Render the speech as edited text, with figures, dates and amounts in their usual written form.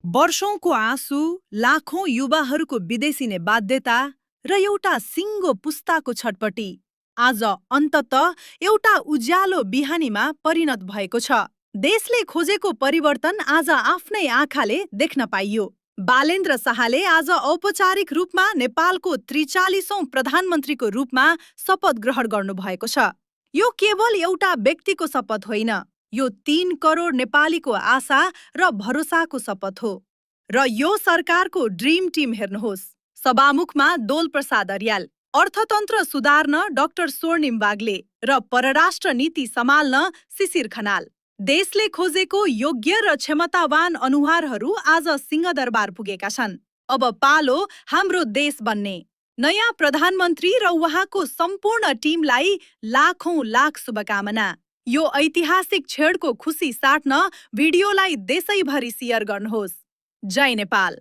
वर्षौंको आँसु, लाखौं युवाहरूको विदेशिने बाध्यता र एउटा सिङ्गो पुस्ताको छटपटी आज अन्ततः एउटा उज्यालो बिहानीमा परिणत भएको छ। देशले खोजेको परिवर्तन आज आफ्नै आँखाले देख्न पाइयो। बालेन्द्र शाहले आज औपचारिक रूपमा नेपालको 43औं प्रधानमन्त्रीको रूपमा शपथ ग्रहण गर्नुभएको छ। यो केवल एउटा व्यक्तिको शपथ होइन, यो 3 करोड नेपालीको आशा र भरोसाको शपथ हो। र यो सरकारको ड्रिम टिम हेर्नुहोस्। सभामुखमा दोल प्रसाद अर्याल, अर्थतन्त्र सुधार्न डाक्टर स्वर्णिम बागले र परराष्ट्र नीति सम्हाल्न शिशिर खनाल। देशले खोजेको योग्य र क्षमतावान अनुहारहरू आज सिंहदरबार पुगेका छन्। अब पालो हाम्रो देश बन्ने। नयाँ प्रधानमन्त्री र उहाँको सम्पूर्ण टिमलाई लाखौं लाख शुभकामना। यो ऐतिहासिक क्षणको खुसी साट्न भिडियोलाई देशैभरि शेयर गर्नुहोस्। जय नेपाल।